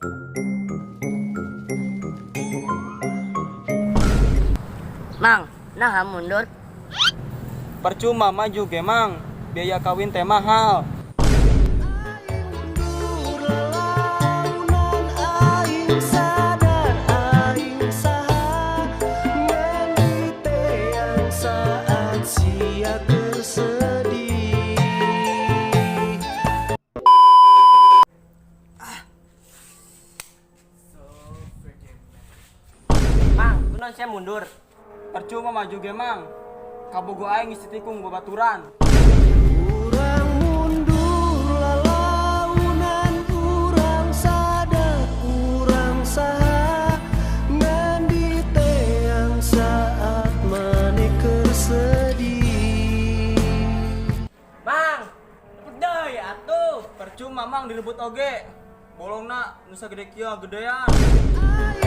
Mang, nah mundur. Percuma maju ge, Mang, biaya kawin teh mahal. Aing mundur lalaunan, aing sadar aing saha ngan diteang saat sia keur sedih. Mang, kunaon sia mundur? Percuma maju ge, Mang, kabogoh aing geus ditikung babaturan. Urang mundur lalaunan, urang sadar urang saha ngan diteang saat maneh keur sedih. Mang, rebut deui atuh. Percuma, Mang, direbut oge. Bolongna nu sagede kieu gedean. Aing